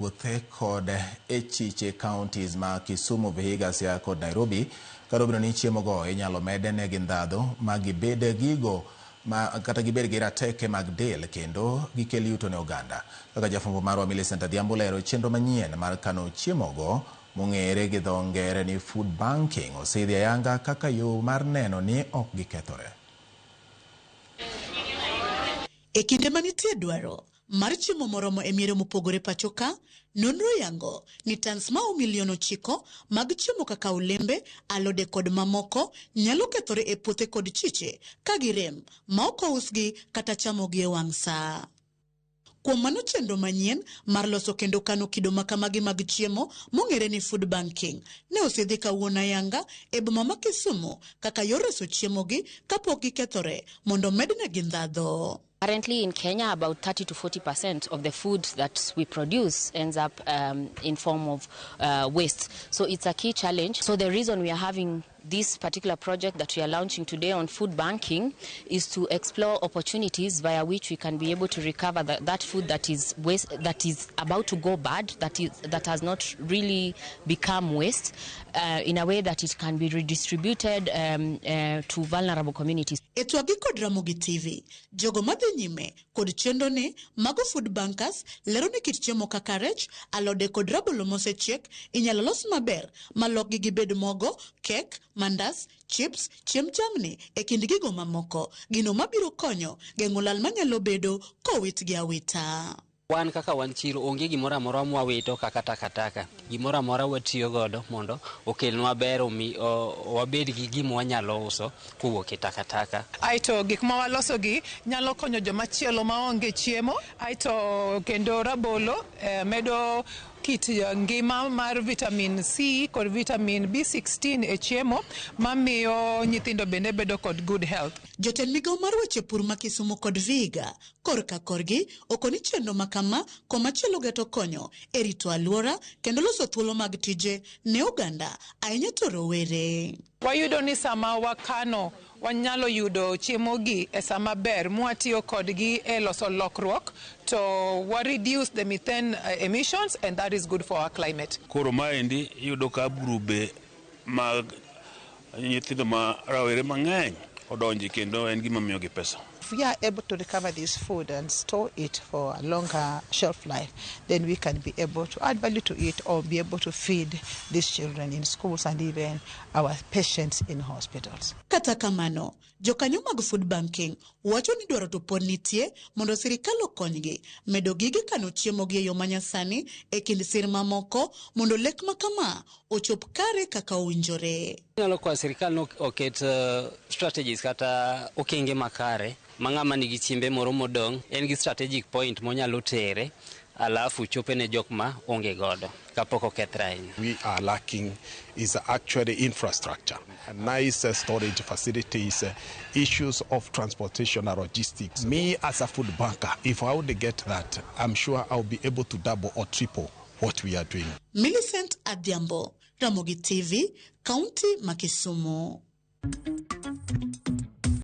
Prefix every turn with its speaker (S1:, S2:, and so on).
S1: puothe kod e chiche counties ma Kisumu, Vihiga, Siaya kod Nairobi. Kata obedo ni chiemo go inyalo med negi ndhadhu ma gibed gigo ma kata gibed gi rateke mag del kendo gikel yuto ne oganda. Kaka jafwambo marwa Millicent Adhiambo lero, chenro manyien mar kano chiemo go mong'ere gi dho ngere ni food banking osidhi ayanga kaka yo mar neno ni ok gikethore.
S2: E kinde manitie dwaro mar chiemo moromo e miere mopogore pacho ka, nonro yango ni tans maomo milion 9 mag chiemo kaka olembe, alode kod mamoko nyalo kethore e puothe kod chiche ka girem ma ok ousgi kata chamogi e wang' saa. Kuom mano, chenro manyien mar loso kendo kano kido makamagi mag chiemo mong'ere ni food banking ne osidhi kawuono ayanga e boma ma Kisumu kaka yor reso chiemogi kapok gikethore mondo mednegi ndhadho.
S3: Currently in Kenya, about 30 to 40% of the food that we produce ends up in form of waste. So it's a key challenge. So the reason we are having this particular project that we are launching today on food banking is to explore opportunities via which we can be able to recover that food that is waste, that is about to go bad, that has not really become waste, in a way that it can be redistributed to vulnerable communities.
S2: E twagi kod Ramogi TV, jogo madhi nyime kod chenro ni mago food bankers lero ni kit chiemo kaka rech, alode kod rabolo mosechiek inyalo los maber malokgi gibed mogo, kek, mandas, chips, chiemb jamni e kind gigo mamoko. Gino mabiro konyo geng'o lal manyalo bedo kowitgi awita.
S4: Wan kaka wan chiro, onge gimoro amora mwawito kaka takataka. Gimoro amora watiyo godo mondo okelnwa ber, omi wabed gi gima wanyalo uso kowuok e takataka.
S5: Aeto gik ma waloso gi nyalo konyo joma chielo maonge chiemo. Aeto kendo rabolo medo kit ngima mar vitamin C kod vitamin B16 e chiemo, mamiyo nyithindo bende bedo kod good health.
S2: Jotend migao mar weche pur ma Kisumu kod Vihiga korka korgi okoni chenro makama komachielo geto konyo e rito alwora kendo loso thuolo mag tije ne oganda, ahinya to rowere.
S5: Wayudo ni sama wakano, wanyalo yudo chiemo gi e sama ber mwatiyo kodgi e loso lokruok to wa reduce the methane emissions, and that is good for our climate.
S6: Koro maendi iyudo ka grube mag nyithindo ma rawere mang'eny odonje kendo en gima miyogi pesa.
S7: If we are able to recover this food and store it for a longer shelf life, then we can be able to add value to it or be able to feed these children in schools and even our patients in hospitals.
S2: Kata kamano, jokanyo mag food banking wacho ni dwaro to pod nitie mondo sirikal okonygi medo gige kano chiemo gi e yo manyasani e kind sir mamoko mondo lek ma kama ochop kare kaka owinjore.
S4: Inyalo kwayo sirikal ni oket strategies kata okenge makare ma ng'ama nigi chiembe moro modong' en gi strategic point monyalo tere, alafu chope ne jok ma onge godo kapok okethre ahinya.
S8: We are lacking is actually infrastructure, nice storage facilities, issues of transportation and logistics. Me as a food banker, if I would get that, I'm sure I'll be able to double or triple what we are doing.
S2: Millicent Adhiambo, Ramogi TV, Kaunti ma Kisumu.